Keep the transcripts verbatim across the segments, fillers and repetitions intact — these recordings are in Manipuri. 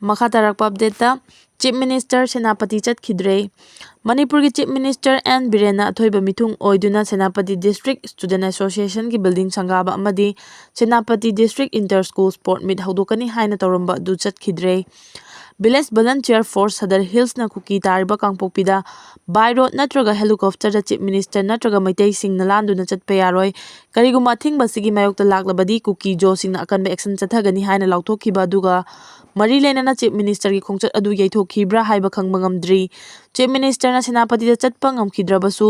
ꯃꯈꯥ ꯇꯥꯔꯛꯄ ꯑꯞꯗꯦꯠꯇ, ꯆꯤꯐ ꯃꯤꯅꯤꯁꯇꯔ ꯁꯦꯅꯥꯄꯇꯤ ꯆꯠꯈꯤꯗ꯭ꯔꯦ꯫ ꯃꯅꯤꯄꯨꯔꯒꯤ ꯆꯤꯐ ꯃꯤꯅꯤꯁꯇꯔ ꯑꯦꯟ ꯕꯤꯔꯦꯟꯅ ꯑꯊꯣꯏꯕ ꯃꯤꯊꯨꯡ ꯑꯣꯏꯗꯨꯅ ꯁꯦꯅꯥꯄꯇꯤ ꯗꯤꯁꯇ꯭ꯔꯤꯛ ꯁ꯭ꯇꯨꯗꯦꯟꯠ ꯑꯦꯁꯣꯁꯤꯌꯦꯁꯟꯒꯤ ꯕꯤꯜꯗꯤꯡ ꯁꯪꯒꯥꯕ ꯑꯃꯗꯤ Senapati district inter school sport meet ꯍꯧꯗꯣꯛꯀꯅꯤ ꯍꯥꯏꯅ ꯇꯧꯔꯝꯕ ꯑꯗꯨ ꯆꯠꯈꯤꯗ꯭ꯔꯦ꯫ ꯚꯤꯂꯦꯖ ꯚꯣꯂꯟꯇꯤꯌꯔ ꯐꯣꯔꯁ ꯁꯗꯔ ꯍꯤꯜꯁꯅ ꯀꯨꯀꯤ ꯇꯥꯔꯤꯕ ꯀꯥꯡꯄꯣꯛꯄꯤꯗ ꯕꯥꯏ ꯔꯣꯗ ꯅꯠꯇ꯭ꯔꯒ ꯍꯦꯂꯤꯀꯣꯞꯇꯔꯗ ꯆꯤꯐ ꯃꯤꯅꯤꯁꯇꯔ ꯅꯠꯇ꯭ꯔꯒ ꯃꯩꯇꯩꯁꯤꯡꯅ ꯂꯥꯟꯗꯨꯅ ꯆꯠꯄ ꯌꯥꯔꯣꯏ꯫ ꯀꯔꯤꯒꯨꯝꯕ ꯑꯊꯤꯡꯕ ꯑꯁꯤꯒꯤ ꯃꯥꯌꯣꯛꯇ ꯂꯥꯛꯂꯕꯗꯤ ꯀꯨꯀꯤ ꯖꯣꯁꯤꯡꯅ ꯑꯀꯟꯕ ꯑꯦꯛꯁꯟ ꯆꯠꯊꯒꯅꯤ ꯍꯥꯏꯅ ꯂꯥꯎꯊꯣꯛꯈꯤꯕ ꯑꯗꯨꯒ ꯃꯔꯤ ꯂꯩꯅꯅ ꯆꯤꯐ ꯃꯤꯅꯤꯁꯇꯔꯒꯤ ꯈꯣꯡꯆꯠ ꯑꯗꯨ ꯌꯩꯊꯣꯛꯈꯤꯕ꯭ꯔꯥ ꯍꯥꯏꯕ ꯈꯪꯕ ꯉꯝꯗ꯭ꯔꯤ꯫ ꯆꯤꯐ ꯃꯤꯅꯤꯁꯇꯔꯅ ꯁꯦꯅꯥꯄꯇꯤꯗ ꯆꯠꯄ ꯉꯝꯈꯤꯗ꯭ꯔꯕꯁꯨ,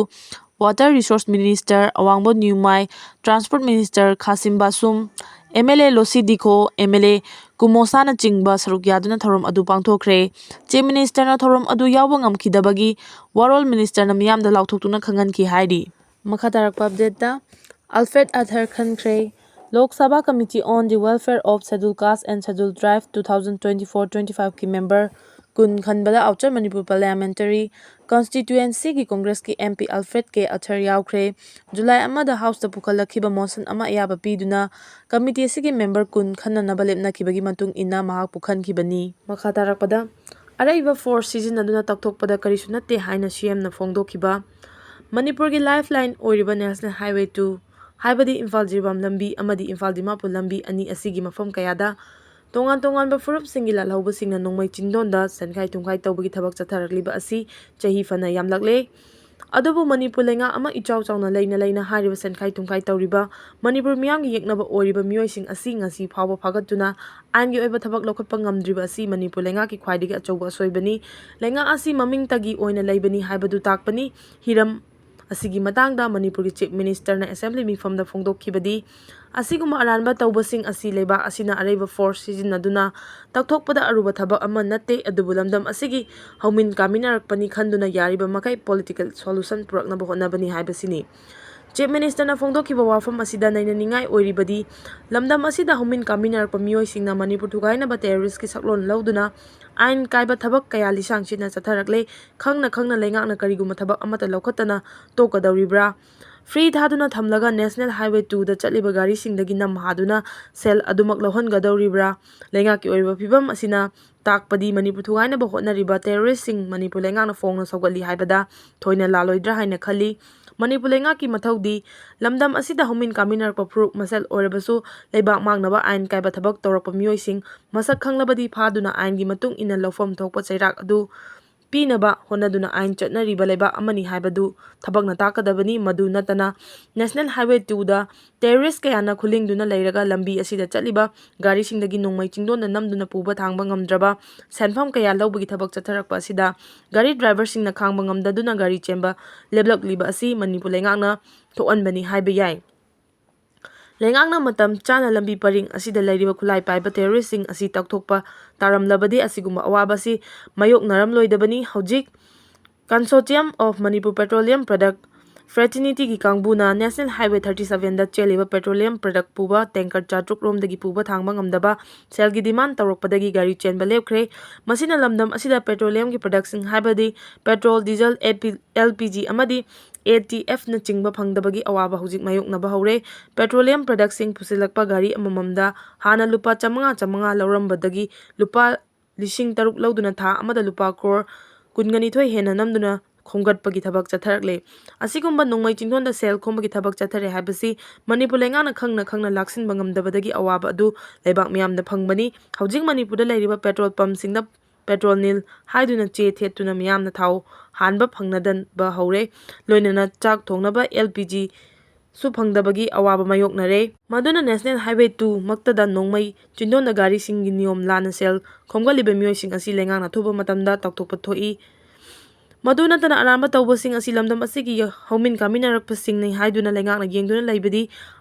water resources minister Awangbam Nyumai, transport minister Khashim Vashum, M L A Losii Dikho, M L A ꯀꯨꯃꯣꯁꯥꯅꯆꯤꯡꯕ ꯁꯔꯨꯛ ꯌꯥꯗꯨꯅ ꯊꯧꯔꯝ ꯑꯗꯨ ꯄꯥꯡꯊꯣꯛꯈ꯭ꯔꯦ꯫ ꯆꯤꯐ ꯃꯤꯅꯤꯁꯇꯔꯅ ꯊꯧꯔꯝ ꯑꯗꯨ ꯌꯥꯎꯕ ꯉꯝꯈꯤꯗꯕꯒꯤ ꯋꯥꯔꯣꯜ ꯃꯤꯅꯤꯁꯇꯔꯅ ꯃꯤꯌꯥꯝꯗ ꯂꯥꯎꯊꯣꯛꯇꯨꯅ ꯈꯪꯍꯟꯈꯤ ꯍꯥꯏꯔꯤ꯫ ꯃꯈꯥ ꯇꯥꯔꯛꯄ ꯑꯞꯗꯦꯠꯇ, Alfred ꯑꯊꯔ ꯈꯟꯈ꯭ꯔꯦ꯫ Lok Sabha Committee on the Welfare of Scheduled Caste and Scheduled Tribe two thousand twenty-four twenty-five ꯀꯤ ꯃꯦꯝꯕꯔ ꯀꯨꯟ ꯈꯟꯕꯗ ꯑꯥꯎꯠꯁꯥꯏꯗ ꯃꯅꯤꯄꯨꯔ ꯄꯥꯔꯂꯤꯌꯥꯃꯦꯟꯇꯔꯤ ꯀꯟꯁꯇꯤꯇ꯭ꯌꯨꯑꯦꯟꯁꯤꯒꯤ ꯀꯣꯡꯒ꯭ꯔꯦꯁꯀꯤ M P Alfred K Arthur ꯌꯥꯎꯈ꯭ꯔꯦ꯫ ꯖꯨꯂꯥꯏ ꯑꯃꯗ ꯍꯥꯎꯁꯇ ꯄꯨꯈꯠꯂꯛꯈꯤꯕ ꯃꯣꯁꯟ ꯑꯃ ꯑꯌꯥꯕ ꯄꯤꯗꯨꯅ ꯀꯃꯤꯇꯤ ꯑꯁꯤꯒꯤ ꯃꯦꯝꯕꯔ ꯀꯨꯟ ꯈꯟꯅꯅꯕ ꯂꯦꯞꯅꯈꯤꯕꯒꯤ ꯃꯇꯨꯡ ꯏꯟꯅ ꯃꯍꯥꯛꯄꯨ ꯈꯟꯈꯤꯕꯅꯤ꯫ ꯃꯈꯥ ꯇꯥꯔꯛꯄꯗ, ꯑꯔꯩꯕ ꯐꯣꯔꯁ ꯁꯤꯖꯤꯟꯅꯗꯨꯅ ꯇꯛꯊꯣꯛꯄꯗ ꯀꯔꯤꯁꯨ ꯅꯠꯇꯦ ꯍꯥꯏꯅ ꯁꯤ ꯑꯦꯝꯅ ꯐꯣꯡꯗꯣꯛꯈꯤꯕ꯫ ꯃꯅꯤꯄꯨꯔꯒꯤ ꯂꯥꯏꯐ ꯂꯥꯏꯟ ꯑꯣꯏꯔꯤꯕ ꯅꯦꯁꯅꯦꯜ ꯍꯥꯏꯋꯦ ꯇꯨ, ꯍꯥꯏꯕꯗꯤ ꯏꯝꯐꯥꯜ ꯖꯤꯔꯤꯕꯥꯝ ꯂꯝꯕꯤ ꯑꯃꯗꯤ ꯏꯝꯐꯥꯜ ꯗꯤꯃꯥꯄꯨꯔ ꯂꯝꯕꯤ ꯑꯅꯤ ꯑꯁꯤꯒꯤ ꯃꯐꯝ ꯀꯌꯥꯗ ꯇꯣꯉꯥꯟ ꯇꯣꯉꯥꯟꯕ ꯐꯨꯔꯨꯞꯁꯤꯡꯒꯤ ꯂꯥꯜꯍꯧꯕꯁꯤꯡꯅ ꯅꯣꯡꯃꯩ ꯆꯤꯡꯗꯣꯟꯗ ꯁꯦꯟꯈꯥꯏ ꯊꯨꯝꯈꯥꯏ ꯇꯧꯕꯒꯤ ꯊꯕꯛ ꯆꯠꯊꯔꯛꯂꯤꯕ ꯑꯁꯤ ꯆꯍꯤ ꯐꯅ ꯌꯥꯝꯂꯛꯂꯦ꯫ ꯑꯗꯨꯕꯨ ꯃꯅꯤꯄꯨꯔ ꯂꯩꯉꯥꯛ ꯑꯃ ꯏꯆꯥꯎ ꯆꯥꯎꯅ ꯂꯩꯅ ꯂꯩꯅ ꯍꯥꯏꯔꯤꯕ ꯁꯦꯟꯈꯥꯏ ꯊꯨꯝꯈꯥꯏ ꯇꯧꯔꯤꯕ ꯃꯅꯤꯄꯨꯔ ꯃꯤꯌꯥꯝꯒꯤ ꯌꯦꯛꯅꯕ ꯑꯣꯏꯔꯤꯕ ꯃꯤꯑꯣꯏꯁꯤꯡ ꯑꯁꯤ ꯉꯁꯤ ꯐꯥꯎꯕ ꯐꯥꯒꯠꯇꯨꯅ ꯑꯥꯏꯟꯒꯤ ꯑꯣꯏꯕ ꯊꯕꯛ ꯂꯧꯈꯠꯄ ꯉꯝꯗ꯭ꯔꯤꯕ ꯑꯁꯤ ꯃꯅꯤꯄꯨꯔ ꯂꯩꯉꯥꯛꯀꯤ ꯈ꯭ꯋꯥꯏꯗꯒꯤ ꯑꯆꯧꯕ ꯑꯁꯣꯏꯕꯅꯤ꯫ ꯂꯩꯉꯥꯛ ꯑꯁꯤ ꯃꯃꯤꯡꯇꯒꯤ ꯑꯣꯏꯅ ꯂꯩꯕꯅꯤ ꯍꯥꯏꯕꯗꯨ ꯇꯥꯛꯄꯅꯤ꯫ ꯍꯤꯔꯝ ꯑꯁꯤꯒꯤ ꯃꯇꯥꯡꯗ ꯃꯅꯤꯄꯨꯔꯒꯤ ꯆꯤꯐ ꯃꯤꯅꯤꯁꯇꯔꯅ ꯑꯦꯁꯦꯝꯕ꯭ꯂꯤ ꯃꯤꯐꯝꯗ ꯐꯣꯡꯗꯣꯛꯈꯤꯕꯗꯤ, ꯑꯁꯤꯒꯨꯝꯕ ꯑꯔꯥꯟꯕ ꯇꯧꯕꯁꯤꯡ ꯑꯁꯤ ꯂꯩꯕꯥꯛ ꯑꯁꯤꯅ ꯑꯔꯩꯕ ꯐꯣꯔꯁ ꯁꯤꯖꯤꯟꯅꯗꯨꯅ ꯇꯛꯊꯣꯛꯄꯗ ꯑꯔꯨꯕ ꯊꯕꯛ ꯑꯃ ꯅꯠꯇꯦ, ꯑꯗꯨꯕꯨ ꯂꯝꯗꯝ ꯑꯁꯤꯒꯤ ꯍꯧꯃꯤꯟ ꯀꯥꯃꯤꯟꯅꯔꯛꯄꯅꯤ ꯈꯟꯗꯨꯅ ꯌꯥꯔꯤꯕ ꯃꯈꯩ ꯄꯣꯂꯤꯇꯤꯀꯦꯜ ꯁꯣꯂꯨꯁꯟ ꯄꯨꯔꯛꯅꯕ ꯍꯣꯠꯅꯕꯅꯤ ꯍꯥꯏꯕꯁꯤꯅꯤ꯫ ꯆꯤꯐ ꯃꯤꯅꯤꯁꯇꯔꯅ ꯐꯣꯡꯗꯣꯛꯈꯤꯕ ꯋꯥꯐꯝ ꯑꯁꯤꯗ ꯅꯩꯅꯅꯤꯡꯉꯥꯏ ꯑꯣꯏꯔꯤꯕꯗꯤ, ꯂꯝꯗꯝ ꯑꯁꯤꯗ ꯍꯧꯃꯤꯟ ꯀꯥꯃꯤꯟꯅꯔꯛꯄ ꯃꯤꯑꯣꯏꯁꯤꯡꯅ ꯃꯅꯤꯄꯨꯔ ꯊꯨꯒꯥꯏꯅꯕ ꯇꯦꯔꯣꯔꯤꯁ꯭ꯠꯀꯤ ꯁꯛꯂꯣꯟ ꯂꯧꯗꯨꯅ ꯑꯥꯏꯟ ꯀꯥꯏꯕ ꯊꯕꯛ ꯀꯌꯥ ꯂꯤꯁꯥꯡ ꯁꯤꯠꯅ ꯆꯠꯊꯔꯛꯂꯦ꯫ ꯈꯪꯅ ꯈꯪꯅ ꯂꯩꯉꯥꯛꯅ ꯀꯔꯤꯒꯨꯝꯕ ꯊꯕꯛ ꯑꯃꯠꯇ ꯂꯧꯈꯠꯇꯅ ꯇꯣꯛꯀꯗꯧꯔꯤꯕ꯭ꯔꯥ? Free ꯊꯥꯗꯨꯅ ꯊꯝꯂꯒ National Highway two ꯗ ꯆꯠꯂꯤꯕ ꯒꯥꯔꯤꯁꯤꯡꯗꯒꯤ ꯅꯝ ꯍꯥꯗꯨꯅ ꯁꯦꯜ ꯑꯗꯨꯃꯛ ꯂꯧꯍꯟꯒꯗꯧꯔꯤꯕ꯭ꯔꯥ? ꯂꯩꯉꯥꯛꯀꯤ ꯑꯣꯏꯔꯤꯕ ꯐꯤꯕꯝ ꯑꯁꯤꯅ ꯇꯥꯛꯄꯗꯤ ꯃꯅꯤꯄꯨꯔ ꯊꯨꯒꯥꯏꯅꯕ ꯍꯣꯠꯅꯔꯤꯕ terrorist ꯁꯤꯡ ꯃꯅꯤꯄꯨꯔ ꯂꯩꯉꯥꯛꯅ ꯐꯣꯡꯅ ꯁꯧꯒꯠꯂꯤ ꯍꯥꯏꯕꯗ ꯊꯣꯏꯅ ꯂꯥꯜꯂꯣꯏꯗ꯭ꯔꯥ ꯍꯥꯏꯅ ꯈꯜꯂꯤ꯫ ꯃꯅꯤꯄꯨꯔ ꯂꯩꯉꯥꯛꯀꯤ ꯃꯊꯧꯗꯤ ꯂꯝꯗꯝ ꯑꯁꯤꯗ ꯍꯧꯃꯤꯟ ꯀꯥꯃꯤꯟꯅꯔꯛꯄ ꯐꯨꯔꯨꯞ ꯃꯁꯦꯜ ꯑꯣꯏꯔꯕꯁꯨ ꯂꯩꯕꯥꯛ ꯃꯥꯡꯅꯕ ꯑꯥꯏꯟ ꯀꯥꯏꯕ ꯊꯕꯛ ꯇꯧꯔꯛꯄ ꯃꯤꯑꯣꯏꯁꯤꯡ ꯃꯁꯛ ꯈꯪꯂꯕꯗꯤ ꯐꯥꯗꯨꯅ ꯑꯥꯏꯟꯒꯤ ꯃꯇꯨꯡ ꯏꯟꯅ ꯂꯧꯐꯝ ꯊꯣꯛꯄ ꯆꯩꯔꯥꯛ ꯑꯗꯨ ꯄꯤꯅꯕ ꯍꯣꯠꯅꯗꯨꯅ ꯑꯥꯏꯟ ꯆꯠꯅꯔꯤꯕ ꯂꯩꯕꯥꯛ ꯑꯃꯅꯤ ꯍꯥꯏꯕꯗꯨ ꯊꯕꯛꯅ ꯇꯥꯛꯀꯗꯕꯅꯤ꯫ ꯃꯗꯨ ꯅꯠꯇꯅ National Highway two ꯗ terrorist ꯀꯌꯥꯅ ꯈꯨꯂꯤꯡꯗꯨꯅ ꯂꯩꯔꯒ ꯂꯝꯕꯤ ꯑꯁꯤꯗ ꯆꯠꯂꯤꯕ ꯒꯥꯔꯤꯁꯤꯡꯗꯒꯤ ꯅꯣꯡꯃꯩ ꯆꯤꯡꯗꯣꯟꯗ ꯅꯝꯗꯨꯅ ꯄꯨꯕ ꯊꯥꯡꯕ ꯉꯝꯗ꯭ꯔꯕ ꯁꯦꯟꯐꯝ ꯀꯌꯥ ꯂꯧꯕꯒꯤ ꯊꯕꯛ ꯆꯠꯊꯔꯛꯄ ꯑꯁꯤꯗ ꯒꯥꯔꯤ driver ꯁꯤꯡꯅ ꯈꯥꯡꯕ ꯉꯝꯗꯗꯨꯅ ꯒꯥꯔꯤ ꯆꯦꯟꯕ ꯂꯦꯞꯂꯛꯂꯤꯕ ꯑꯁꯤ ꯃꯅꯤꯄꯨꯔ ꯂꯩꯉꯥꯛꯅ ꯊꯣꯛꯍꯟꯕꯅꯤ ꯍꯥꯏꯕ ꯌꯥꯏ꯫ ꯂꯩꯉꯥꯛꯅ ꯃꯇꯝ ꯆꯥꯅ ꯂꯝꯕꯤ ꯄꯔꯤꯡ ꯑꯁꯤꯗ ꯂꯩꯔꯤꯕ ꯈꯨꯠꯂꯥꯏ ꯄꯥꯏꯕ terrorist ꯁꯤꯡ ꯑꯁꯤ ꯇꯛꯊꯣꯛꯄ ꯇꯥꯔꯝꯂꯕꯗꯤ ꯑꯁꯤꯒꯨꯝꯕ ꯑꯋꯥꯕ ꯑꯁꯤ ꯃꯥꯌꯣꯛꯅꯔꯝꯂꯣꯏꯗꯕꯅꯤ꯫ ꯍꯧꯖꯤꯛ Consortium of Manipur Petroleum Product Fraternity ꯒꯤ ꯀꯥꯡꯕꯨꯅ National Highway thirty seven ꯗ ꯆꯦꯜꯂꯤꯕ petroleum product ꯄꯨꯕ tanker ꯆꯥꯇ꯭ꯔꯨꯛ ꯔꯣꯝꯗꯒꯤ ꯄꯨꯕ ꯊꯥꯡꯕ ꯉꯝꯗꯕ ꯁꯦꯜꯒꯤ demand ꯇꯧꯔꯛꯄꯗꯒꯤ ꯒꯥꯔꯤ ꯆꯦꯟꯕ ꯂꯦꯞꯈ꯭ꯔꯦ꯫ ꯃꯁꯤꯅ ꯂꯝꯗꯝ ꯑꯁꯤꯗ petroleum ꯒꯤ product ꯁꯤꯡ ꯍꯥꯏꯕꯗꯤ petrol, diesel, L P G ꯑꯃꯗꯤ A T F ꯅꯆꯤꯡꯕ ꯐꯪꯗꯕꯒꯤ ꯑꯋꯥꯕ ꯍꯧꯖꯤꯛ ꯃꯥꯌꯣꯛꯅꯕ ꯍꯧꯔꯦ꯫ Petroleum product ꯁꯤꯡ ꯄꯨꯁꯤꯜꯂꯛꯄ ꯒꯥꯔꯤ ꯑꯃꯃꯝꯗ ꯍꯥꯟꯅ ꯂꯨꯄꯥ ꯆꯥꯃꯉꯥ ꯆꯥꯃꯉꯥ ꯂꯧꯔꯝꯕꯗꯒꯤ ꯂꯨꯄꯥ ꯂꯤꯁꯤꯡ ꯇꯔꯨꯛ ꯂꯧꯗꯨꯅ ꯊꯥ ꯑꯃꯗ ꯂꯨꯄꯥ crore ꯀꯨꯟꯒ ꯅꯤꯊꯣꯏ ꯍꯦꯟꯅ ꯅꯝꯗꯨꯅ ꯈꯣꯝꯒꯠꯄꯒꯤ ꯊꯕꯛ ꯆꯠꯊꯔꯛꯂꯦ꯫ ꯑꯁꯤꯒꯨꯝꯕ ꯅꯣꯡꯃꯩ ꯆꯤꯡꯗꯣꯟꯗ ꯁꯦꯜ ꯈꯣꯝꯕꯒꯤ ꯊꯕꯛ ꯆꯠꯊꯔꯦ ꯍꯥꯏꯕꯁꯤ ꯃꯅꯤꯄꯨꯔ ꯂꯩꯉꯥꯛꯅ ꯈꯪꯅ ꯈꯪꯅ ꯂꯥꯛꯁꯤꯟꯕ ꯉꯝꯗꯕꯗꯒꯤ ꯑꯋꯥꯕ ꯑꯗꯨ ꯂꯩꯕꯥꯛ ꯃꯤꯌꯥꯝꯅ ꯐꯪꯕꯅꯤ꯫ ꯍꯧꯖꯤꯛ ꯃꯅꯤꯄꯨꯔꯗ ꯂꯩꯔꯤꯕ petrol pump ꯁꯤꯡꯗ petrol nil ꯍꯥꯏꯗꯨꯅ ꯆꯦ ꯊꯦꯠꯇꯨꯅ ꯃꯤꯌꯥꯝꯅ ꯊꯥꯎ ꯍꯥꯟꯕ ꯐꯪꯅꯗꯕ ꯍꯧꯔꯦ꯫ ꯂꯣꯏꯅꯅ ꯆꯥꯛ ꯊꯣꯡꯅꯕ L P G ꯁꯨ ꯐꯪꯗꯕꯒꯤ ꯑꯋꯥꯕ ꯃꯥꯌꯣꯛꯅꯔꯦ꯫ ꯃꯗꯨꯅ National Highway two ꯃꯛꯇꯗ ꯅꯣꯡꯃꯩ ꯆꯤꯟꯗꯣꯟꯗ ꯒꯥꯔꯤꯁꯤꯡꯒꯤ ꯅꯤꯌꯣꯝ ꯂꯥꯟꯅ ꯁꯦꯜ ꯈꯣꯝꯒꯠꯂꯤꯕ ꯃꯤꯑꯣꯏꯁꯤꯡ ꯑꯁꯤ ꯂꯩꯉꯥꯛꯅ ꯑꯊꯨꯕ ꯃꯇꯝꯗ ꯇꯧꯊꯣꯛꯄ ꯊꯣꯛꯏ꯫ ꯃꯗꯨ ꯅꯠꯇꯅ ꯑꯔꯥꯟꯕ ꯇꯧꯕꯁꯤꯡ ꯑꯁꯤ ꯂꯝꯗꯝ ꯑꯁꯤꯒꯤ ꯍꯧꯃꯤꯟ ꯀꯥꯃꯤꯟꯅꯔꯛꯄꯁꯤꯡꯅꯤ ꯍꯥꯏꯗꯨꯅ ꯂꯩꯉꯥꯛꯅ ꯌꯦꯡꯗꯨꯅ ꯂꯩꯕꯗꯤ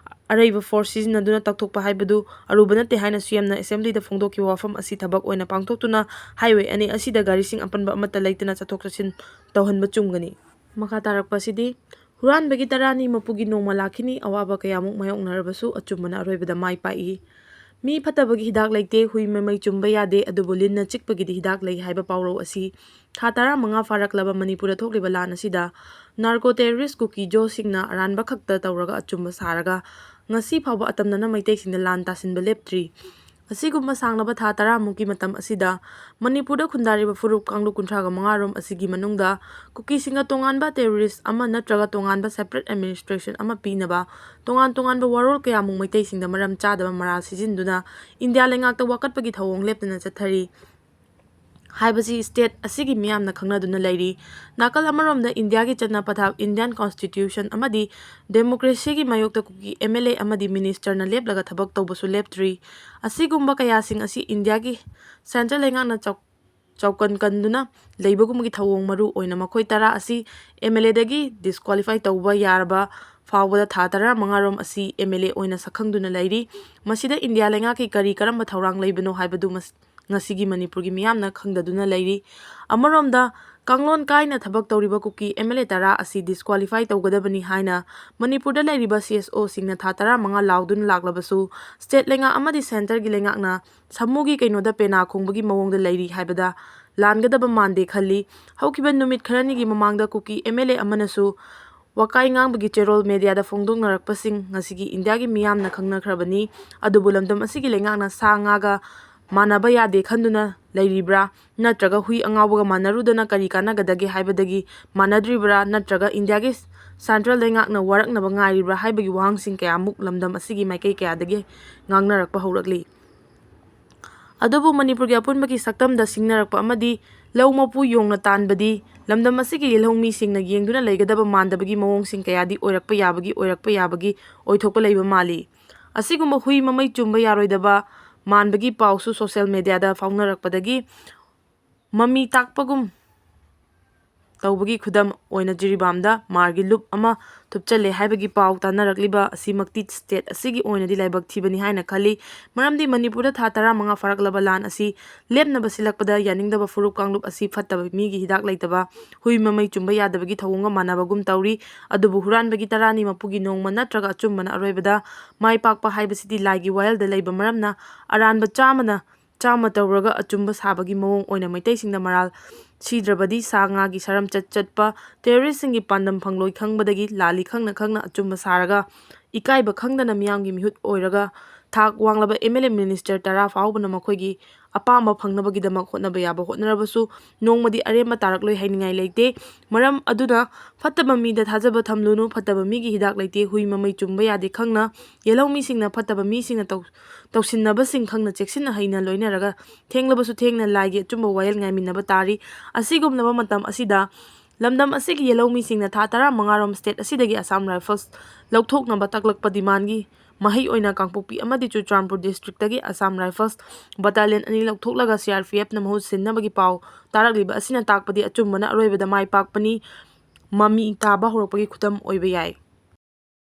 ꯑꯔꯩꯕ force ꯁꯤꯖꯤꯟꯅꯗꯨꯅ ꯇꯛꯊꯣꯛꯄ ꯍꯥꯏꯕꯗꯨ ꯑꯔꯨꯕ ꯅꯠꯇꯦ ꯍꯥꯏꯅ ꯁꯤꯑꯦꯝꯅ assembly ꯗ ꯐꯣꯡꯗꯣꯛꯈꯤꯕ ꯋꯥꯐꯝ ꯑꯁꯤ ꯊꯕꯛ ꯑꯣꯏꯅ ꯄꯥꯡꯊꯣꯛꯇꯨꯅ highway ꯑꯅꯤ ꯑꯁꯤꯗ ꯒꯥꯔꯤꯁꯤꯡ ꯑꯄꯟꯕ ꯑꯃꯠꯇ ꯂꯩꯇꯅ ꯆꯠꯊꯣꯛ ꯆꯠꯁꯤꯟ ꯇꯧꯍꯟꯕ ꯆꯨꯝꯒꯅꯤ꯫ ꯃꯈꯥ ꯇꯥꯔꯛꯄ ꯑꯁꯤꯗꯤ ꯍꯨꯔꯥꯟꯕꯒꯤ ꯇꯔꯥꯅꯤ ꯃꯄꯨꯒꯤ ꯅꯣꯡꯃ ꯂꯥꯛꯈꯤꯅꯤ, ꯑꯋꯥꯕ ꯀꯌꯥꯃꯨꯛ ꯃꯥꯌꯣꯛꯅꯔꯕꯁꯨ ꯑꯆꯨꯝꯕꯅ ꯑꯔꯣꯏꯕꯗ ꯃꯥꯏ ꯄꯥꯛꯏ꯫ ꯃꯤ ꯐꯠꯇꯕꯒꯤ ꯍꯤꯗꯥꯛ ꯂꯩꯇꯦ, ꯍꯨꯏ ꯃꯃꯩ ꯆꯨꯝꯕ ꯌꯥꯗꯦ, ꯑꯗꯨꯕꯨ ꯂꯤꯟꯅ ꯆꯤꯛꯄꯒꯤꯗꯤ ꯍꯤꯗꯥꯛ ꯂꯩ ꯍꯥꯏꯕ ꯄꯥꯎꯔꯧ ꯑꯁꯤ ꯊꯥ ꯇꯔꯥꯃꯉꯥ ꯐꯥꯔꯛꯂꯕ ꯃꯅꯤꯄꯨꯔꯗ ꯊꯣꯛꯂꯤꯕ ꯂꯥꯟ ꯑꯁꯤꯗ narco terrorist ꯀꯨꯀꯤ ꯖꯣꯁꯤꯡꯅ ꯑꯔꯥꯟꯕ ꯈꯛꯇ ꯇꯧꯔꯒ ꯑꯆꯨꯝꯕ ꯁꯥꯔꯒ ꯉꯁꯤ ꯐꯥꯎꯕ ꯑꯇꯝꯅꯅ ꯃꯩꯇꯩꯁꯤꯡꯗ ꯂꯥꯟ ꯇꯥꯁꯤꯟꯕ ꯂꯦꯞꯇ꯭ꯔꯤ꯫ ꯑꯁꯤꯒꯨꯝꯕ ꯁꯥꯡꯂꯕ ꯊꯥ ꯇꯔꯥꯃꯨꯛꯀꯤ ꯃꯇꯝ ꯑꯁꯤꯗ ꯃꯅꯤꯄꯨꯔꯗ ꯈꯨꯟꯗꯥꯔꯤꯕ ꯐꯨꯔꯨꯞ ꯀꯥꯡꯂꯨꯞ ꯀꯨꯟꯊ꯭ꯔꯥꯒ ꯃꯉꯥ ꯔꯣꯝ ꯑꯁꯤꯒꯤ ꯃꯅꯨꯡꯗ ꯀꯨꯀꯤꯁꯤꯡꯅ ꯇꯣꯉꯥꯟꯕ terrorist ꯑꯃ ꯅꯠꯇ꯭ꯔꯒ ꯇꯣꯉꯥꯟꯕ separate administration ꯑꯃ ꯄꯤꯅꯕ ꯇꯣꯉꯥꯟ ꯇꯣꯉꯥꯟꯕ ꯋꯥꯔꯣꯜ ꯀꯌꯥꯃꯨꯛ ꯃꯩꯇꯩꯁꯤꯡꯗ ꯃꯔꯝ ꯆꯥꯗꯕ ꯃꯔꯥꯜ ꯁꯤꯖꯤꯟꯗꯨꯅ ꯏꯟꯗꯤꯌꯥ ꯂꯩꯉꯥꯛꯇ ꯋꯥꯀꯠꯄꯒꯤ ꯊꯧꯑꯣꯡ ꯂꯦꯞꯇꯅ ꯆꯠꯊꯔꯤ ꯍꯥꯏꯕꯁꯤ state ꯑꯁꯤꯒꯤ ꯃꯤꯌꯥꯝꯅ ꯈꯪꯅꯗꯨꯅ ꯂꯩꯔꯤ꯫ ꯅꯥꯀꯜ ꯑꯃꯔꯣꯝꯗ ꯏꯟꯗꯤꯌꯥꯒꯤ ꯆꯠꯅ ꯄꯊꯥꯞ, Indian Constitution ꯑꯃꯗꯤ democracy ꯒꯤ ꯃꯥꯌꯣꯛꯇ ꯀꯨꯀꯤ MLA ꯑꯃꯗꯤ minister ꯅ ꯂꯦꯞꯂꯒ ꯊꯕꯛ ꯇꯧꯕꯁꯨ ꯂꯦꯞꯇ꯭ꯔꯤ꯫ ꯑꯁꯤꯒꯨꯝꯕ ꯀꯌꯥꯁꯤꯡ ꯑꯁꯤ ꯏꯟꯗꯤꯌꯥꯒꯤ central ꯂꯩꯉꯥꯛꯅ ꯆꯥꯎ-, ꯆꯥꯎꯀꯟ ꯀꯟꯗꯨꯅ ꯂꯩꯕꯒꯨꯝꯕꯒꯤ ꯊꯧꯑꯣꯡ ꯃꯔꯨ ꯑꯣꯏꯅ ꯃꯈꯣꯏ ꯇꯔꯥ ꯑꯁꯤ MLA ꯗꯒꯤ disqualify ꯇꯧꯕ ꯌꯥꯔꯕ ꯐꯥꯎꯕꯗ ꯊꯥ ꯇꯔꯥꯃꯉꯥ ꯔꯣꯝ ꯑꯁꯤ MLA ꯑꯣꯏꯅ ꯁꯛꯈꯪꯗꯨꯅ ꯂꯩꯔꯤ꯫ ꯃꯁꯤꯗ ꯏꯟꯗꯤꯌꯥ ꯂꯩꯉꯥꯛꯀꯤ ꯀꯔꯤ ꯀꯔꯝꯕ ꯊꯧꯔꯥꯡ ꯂꯩꯕꯅꯣ ꯍꯥꯏꯕꯗꯨ ꯃꯁ-, ꯉꯁꯤꯒꯤ ꯃꯅꯤꯄꯨꯔꯒꯤ ꯃꯤꯌꯥꯝꯅ ꯈꯪꯗꯗꯨꯅ ꯂꯩꯔꯤ꯫ ꯑꯃꯔꯣꯝꯗ ꯀꯥꯡꯂꯣꯟ ꯀꯥꯏꯅ ꯊꯕꯛ ꯇꯧꯔꯤꯕ ꯀꯨꯀꯤ MLA ꯇꯔꯥ ꯑꯁꯤ disqualify ꯇꯧꯒꯗꯕꯅꯤ ꯍꯥꯏꯅ ꯃꯅꯤꯄꯨꯔꯗ ꯂꯩꯔꯤꯕ CSO ꯁꯤꯡꯅ ꯊꯥ ꯇꯔꯥꯃꯉꯥ ꯂꯥꯎꯗꯨꯅ ꯂꯥꯛꯂꯕꯁꯨ state ꯂꯩꯉꯥꯛ ꯑꯃꯗꯤ centre ꯒꯤ ꯂꯩꯉꯥꯛꯅ ꯁꯥꯃꯨꯒꯤ ꯀꯩꯅꯣꯗ ꯄꯦꯅꯥ ꯈꯣꯡꯕꯒꯤ ꯃꯑꯣꯡꯗ ꯂꯩꯔꯤ ꯍꯥꯏꯕꯗ ꯂꯥꯟꯒꯗꯕ ꯃꯥꯟꯗꯦ ꯈꯜꯂꯤ꯫ ꯍꯧꯈꯤꯕ ꯅꯨꯃꯤꯠ ꯈꯔꯅꯤꯒꯤ ꯃꯃꯥꯡꯗ ꯀꯨꯀꯤ MLA ꯑꯃꯅꯁꯨ ꯋꯥꯀꯥꯏ ꯉꯥꯡꯕꯒꯤ ꯆꯦꯔꯣꯜ media ꯗ ꯐꯣꯡꯗꯣꯛꯅꯔꯛꯄꯁꯤꯡ ꯉꯁꯤꯒꯤ ꯏꯟꯗꯤꯌꯥꯒꯤ ꯃꯤꯌꯥꯝꯅ ꯈꯪꯅꯈ꯭ꯔꯕꯅꯤ꯫ ꯑꯗꯨꯕꯨ ꯂꯝꯗꯝ ꯑꯁꯤꯒꯤ ꯂꯩꯉꯥꯛꯅ ꯁꯥ ꯉꯥꯒ ꯃꯥꯟꯅꯕ ꯌꯥꯗꯦ ꯈꯟꯗꯨꯅ ꯂꯩꯔꯤꯕ꯭ꯔꯥ? ꯅꯠꯇ꯭ꯔꯒ ꯍꯨꯏ ꯑꯉꯥꯎꯕꯒ ꯃꯥꯟꯅꯔꯨꯗꯅ ꯀꯔꯤ ꯀꯥꯟꯅꯒꯗꯒꯦ ꯍꯥꯏꯕꯗꯒꯤ ꯃꯥꯟꯅꯗ꯭ꯔꯤꯕ꯭ꯔꯥ? ꯅꯠꯇ꯭ꯔꯒ ꯏꯟꯗꯤꯌꯥꯒꯤ central ꯂꯩꯉꯥꯛꯅ ꯋꯥꯔꯛꯅꯕ ꯉꯥꯏꯔꯤꯕ꯭ꯔꯥ ꯍꯥꯏꯕꯒꯤ ꯋꯥꯍꯪꯁꯤꯡ ꯀꯌꯥꯃꯨꯛ ꯂꯝꯗꯝ ꯑꯁꯤꯒꯤ ꯃꯥꯏꯀꯩ ꯀꯌꯥꯗꯒꯤ ꯉꯥꯡꯅꯔꯛꯄ ꯍꯧꯔꯛꯂꯤ꯫ ꯑꯗꯨꯕꯨ ꯃꯅꯤꯄꯨꯔꯒꯤ ꯑꯄꯨꯟꯕꯒꯤ ꯁꯛꯇꯝꯗ ꯁꯤꯡꯅꯔꯛꯄ ꯑꯃꯗꯤ ꯂꯧ ꯃꯄꯨ ꯌꯣꯡꯅ ꯇꯥꯟꯕꯗꯤ ꯂꯝꯗꯝ ꯑꯁꯤꯒꯤ ꯂꯧꯃꯤꯁꯤꯡꯅ ꯌꯦꯡꯗꯨꯅ ꯂꯩꯒꯗꯕ ꯃꯥꯟꯗꯕꯒꯤ ꯃꯑꯣꯡꯁꯤꯡ ꯀꯌꯥꯗꯤ ꯑꯣꯏꯔꯛꯄ ꯌꯥꯕꯒꯤ, ꯑꯣꯏꯔꯛꯄ ꯌꯥꯕꯒꯤ ꯑꯣꯏꯊꯣꯛꯄ ꯂꯩꯕ ꯃꯥꯜꯂꯤ꯫ ꯑꯁꯤꯒꯨꯝꯕ ꯍꯨꯏ ꯃꯃꯩ ꯆꯨꯝꯕ ꯌꯥꯔꯣꯏꯗꯕ ꯃꯥꯟꯕꯒꯤ ꯄꯥꯎꯁꯨ social media ꯗ ꯐꯥꯎꯅꯔꯛꯄꯗꯒꯤ ꯃꯃꯤ ꯇꯥꯛꯄꯒꯨꯝ ꯇꯧꯕꯒꯤ ꯈꯨꯗꯝ ꯑꯣꯏꯅ ꯖꯤꯔꯤꯕꯥꯝꯗ ꯃꯥꯔꯒꯤ ꯂꯨꯞ ꯑꯃ ꯊꯨꯞꯆꯜꯂꯦ ꯍꯥꯏꯕꯒꯤ ꯄꯥꯎ ꯇꯥꯅꯔꯛꯂꯤꯕ ꯑꯁꯤꯃꯛꯇꯤ ꯁ꯭ꯇꯦꯠ ꯑꯁꯤꯒꯤ ꯑꯣꯏꯅꯗꯤ ꯂꯥꯏꯕꯛ ꯊꯤꯕꯅꯤ ꯍꯥꯏꯅ ꯈꯜꯂꯤ꯫ ꯃꯔꯝꯗꯤ ꯃꯅꯤꯄꯨꯔꯗ ꯊꯥ ꯇꯔꯥꯃꯉꯥ ꯐꯥꯔꯛꯂꯕ ꯂꯥꯟ ꯑꯁꯤ ꯂꯦꯞꯅꯕ ꯁꯤꯜꯂꯛꯄꯗ ꯌꯥꯅꯤꯡꯗꯕ ꯐꯨꯔꯨꯞ ꯀꯥꯡꯂꯨꯞ ꯑꯁꯤ ꯐꯠꯇꯕ ꯃꯤꯒꯤ ꯍꯤꯗꯥꯛ ꯂꯩꯇꯕ, ꯍꯨꯏ ꯃꯃꯩ ꯆꯨꯝꯕ ꯌꯥꯗꯕꯒꯤ ꯊꯧꯑꯣꯡꯒ ꯃꯥꯟꯅꯕꯒꯨꯝ ꯇꯧꯔꯤ꯫ ꯑꯗꯨꯕꯨ ꯍꯨꯔꯥꯟꯕꯒꯤ ꯇꯔꯥꯅꯤ ꯃꯄꯨꯒꯤ ꯅꯣꯡꯃ ꯅꯠꯇ꯭ꯔꯒ ꯑꯆꯨꯝꯕꯅ ꯑꯔꯣꯏꯕꯗ ꯃꯥꯏ ꯄꯥꯛꯄ ꯍꯥꯏꯕꯁꯤꯗꯤ ꯂꯥꯏꯒꯤ ꯋꯥꯌꯦꯜꯗ ꯂꯩꯕ ꯃꯔꯝꯅ, ꯑꯔꯥꯟꯕ ꯆꯥꯝꯃꯅ ꯆꯥꯝꯃ ꯇꯧꯔꯒ ꯑꯆꯨꯝꯕ ꯁꯥꯕꯒꯤ ꯃꯑꯣꯡ ꯑꯣꯏꯅ ꯃꯩꯇꯩꯁꯤꯡꯅ ꯃꯔꯥꯜ ꯁꯤꯗ꯭ꯔꯕꯗꯤ ꯁꯥ ꯉꯥꯒꯤ ꯁꯔꯝꯆꯠ ꯆꯠꯄ, ꯇꯦꯔꯣꯔꯤꯁꯁꯤꯡꯒꯤ ꯄꯥꯟꯗꯝ ꯐꯪꯂꯣꯏ ꯈꯪꯕꯗꯒꯤ ꯂꯥꯜꯂꯤ ꯈꯪꯅ ꯈꯪꯅ ꯑꯆꯨꯝꯕ ꯁꯥꯔꯒ, ꯏꯀꯥꯏꯕ ꯈꯪꯗꯅ ꯃꯤꯌꯥꯝꯒꯤ ꯃꯤꯍꯨꯠ ꯑꯣꯏꯔꯒ, ꯊꯥꯛ ꯋꯥꯡꯂꯕ ꯑꯦꯝ ꯑꯦꯜ ꯑꯦ ꯃꯤꯅꯤꯁꯇꯔ ꯇꯔꯥ ꯐꯥꯎꯕꯅ ꯃꯈꯣꯏꯒꯤ ꯑꯄꯥꯝꯕ ꯐꯪꯅꯕꯒꯤꯗꯃꯛ ꯍꯣꯠꯅꯕ ꯌꯥꯕ ꯍꯣꯠꯅꯔꯕꯁꯨ ꯅꯣꯡꯃꯗꯤ ꯑꯔꯦꯝꯕ ꯇꯥꯔꯛꯂꯣꯏ ꯍꯥꯏꯅꯤꯡꯉꯥꯏ ꯂꯩꯇꯦ꯫ ꯃꯔꯝ ꯑꯗꯨꯅ ꯐꯠꯇꯕ ꯃꯤꯗ ꯊꯥꯖꯕ ꯊꯝꯂꯨꯅꯨ, ꯐꯠꯇꯕ ꯃꯤꯒꯤ ꯍꯤꯗꯥꯛ ꯂꯩꯇꯦ, ꯍꯨꯏ ꯃꯃꯩ ꯆꯨꯝꯕ ꯌꯥꯗꯦ ꯈꯪꯅ, ꯌꯦꯜꯍꯧꯃꯤꯁꯤꯡꯅ ꯐꯠꯇꯕ ꯃꯤꯁꯤꯡꯅ ꯇꯧ-, ꯇꯧꯁꯤꯟꯅꯕꯁꯤꯡ ꯈꯪꯅ ꯆꯦꯛꯁꯤꯟꯅ ꯍꯩꯅ ꯂꯣꯏꯅꯔꯒ ꯊꯦꯡꯂꯕꯁꯨ ꯊꯦꯡꯅ ꯂꯥꯏꯒꯤ ꯑꯆꯨꯝꯕ ꯋꯥꯌꯦꯜ ꯉꯥꯏꯃꯤꯟꯅꯕ ꯇꯥꯔꯤ꯫ ꯑꯁꯤꯒꯨꯝꯂꯕ ꯃꯇꯝ ꯑꯁꯤꯗ ꯂꯝꯗꯝ ꯑꯁꯤꯒꯤ ꯌꯦꯜꯍꯧꯃꯤꯁꯤꯡꯅ ꯊꯥ ꯇꯔꯥꯃꯉꯥꯔꯣꯝ ꯁ꯭ꯇꯦꯠ ꯑꯁꯤꯗꯒꯤ ꯑꯁꯥꯝ ꯔꯥꯏꯐꯜꯁ ꯂꯧꯊꯣꯛꯅꯕ ꯇꯥꯛꯂꯛꯄ ꯗꯤꯃꯥꯟꯒꯤ ꯃꯍꯩ ꯑꯣꯏꯅ ꯀꯥꯡꯄꯣꯛꯄꯤ ꯑꯃꯗꯤ ꯆꯨꯔꯆꯥꯟꯄꯨꯔ ꯗꯤꯁꯇ꯭ꯔꯤꯛꯇꯒꯤ ꯑꯁꯥꯝ ꯔꯥꯏꯐꯜꯁ ꯕꯇꯥꯂꯤꯌꯟ ꯑꯅꯤ ꯂꯧꯊꯣꯛꯂꯒ ꯁꯤ ꯑꯥꯔ ꯄꯤ ꯑꯦꯐꯅ ꯃꯍꯨꯠ ꯁꯤꯟꯅꯕꯒꯤ ꯄꯥꯎ ꯇꯥꯔꯛꯂꯤꯕ ꯑꯁꯤꯅ ꯇꯥꯛꯄꯗꯤ ꯑꯆꯨꯝꯕꯅ ꯑꯔꯣꯏꯕꯗ ꯃꯥꯏ ꯄꯥꯛꯄꯅꯤ, ꯃꯃꯤ ꯇꯥꯕ ꯍꯧꯔꯛꯄꯒꯤ ꯈꯨꯗꯝ ꯑꯣꯏꯕ ꯌꯥꯏ꯫